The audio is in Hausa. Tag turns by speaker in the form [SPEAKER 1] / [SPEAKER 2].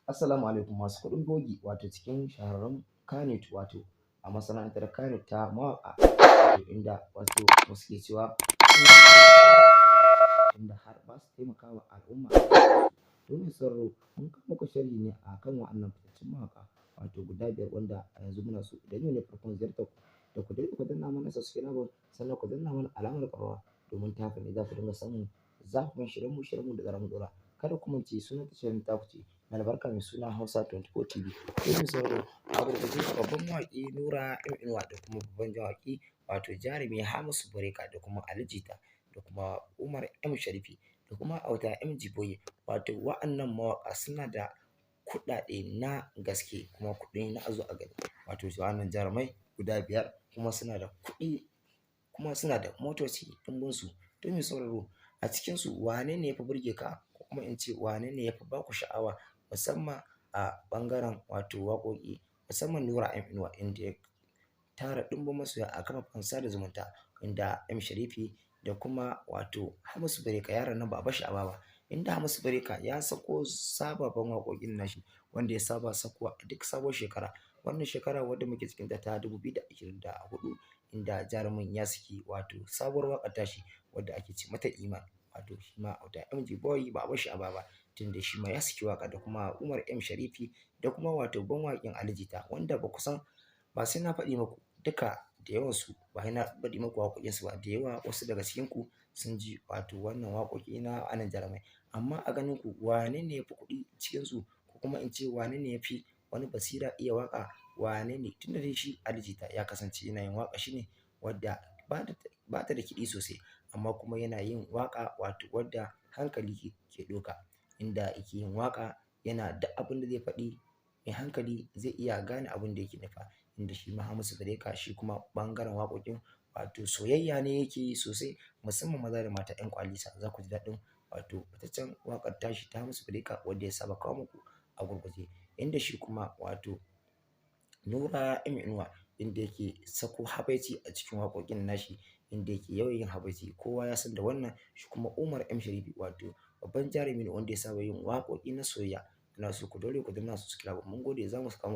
[SPEAKER 1] Assalamu alaikum masu kuɗin bogi, wato cikin shahararrun Kannywood, wato a masana'antar Kannywood ta mawaƙa, wato inda wato wasu ke cewa tunda har ba su taimaka wa al'umma. Domin sauraro, mun kawo muku sharhi ne a kan wa'annan fitattun mawaƙa, wato guda biyar, wanda a yanzu muna so idan yau ne farkon ziyartar ku da ku daure ku danna mana subscribe, sannan ku danna mana alamar ƙararrawa, domin ta haka ne za ku dinga samun zafafan shirye-shiryenmu da zarar mun ɗora. Kada ku mance, sunan tashar taku ce mai albarka mai suna Hausa 24 TV. Domin sauraro, a gurguje, babban mawaƙi Nura M Inuwa da kuma babban mawaƙi, wato jarumi Hamisu Breaker, da kuma Ali Jita, da kuma Umar M Sharifi, da kuma Auta MG Boy, wato wa'annan mawaƙa suna da kuɗaɗe na gaske, kuma kuɗi na a zo a gani. Wato wa'annan jarumai guda biyar kuma suna da kuɗi, kuma suna da motoci ɗumbinsu. Domin sauraro, a cikinsu wane ne ya fi burge ka, ko kuma in ce wane ne ya fi ba ku sha'awa, musamman a ɓangaren wato waƙoƙi, musamman Nura M Inuwa, inda ya tara ɗumbin masoya a kafafen sada zumunta, inda M Sharifi da kuma wato Hamisu Breaker, yaron nan ba a bar shi a baya ba, inda Hamisu Breaker ya sako sababbin waƙoƙin nashi wanda ya saba sakowa a duk sabuwar shekara. Wannan shekara wadda muke cikinta ta 2024, inda jarumin ya saki wato sabuwar waƙar tashi wadda ake ce mata Iman. Wato shi ma Auta MG Boy ba a bar shi a baya ba, tunda shi ma ya saki waƙa, da kuma Umar M Sharifi, da kuma wato babban mawaƙin Ali Jita, wanda ba ku san ba, sai na faɗi muku duka da yawansu ba, sai na faɗi muku waƙoƙinsu ba. Da yawa wasu daga cikinku sun ji wato wannan waƙoƙi na wa'annan jarumai. Amma a ganin ku, wane ne ya fi kuɗi cikinsu, ko kuma in ce wane ne ya fi wani basira iya waƙa? Wane ne? Tunda dai shi Ali Jita ya kasance yana yin waƙa shi ne wadda ba ta da kiɗi sosai, amma kuma yana yin waƙa wato wadda hankali ke ɗauka, inda yake yin waƙa yana duk abin da zai faɗi, mai hankali zai iya gane abin da yake nufa. Inda shi ma Hamisu Breaker, shi kuma ɓangaren waƙoƙin wato soyayya ne yake yi sosai, musamman maza da mata 'yan ƙwalisa, za ku ji daɗin wato fitaccen waƙar tashi ta Hamisu Breaker wadda ya saba kawo muku a gurguje. Inda shi kuma wato Nura M Inuwa, inda yake sako habaici a cikin waƙoƙin nashi, inda yake yawan yin habaici, kowa ya san da wannan. Shi kuma Umar M Sharifi, wato babban jarumi ne wanda ya saba yin waƙoƙi na soyayya. Ina so ku daure ku danna subscribe. Mun gode, za mu saka muku.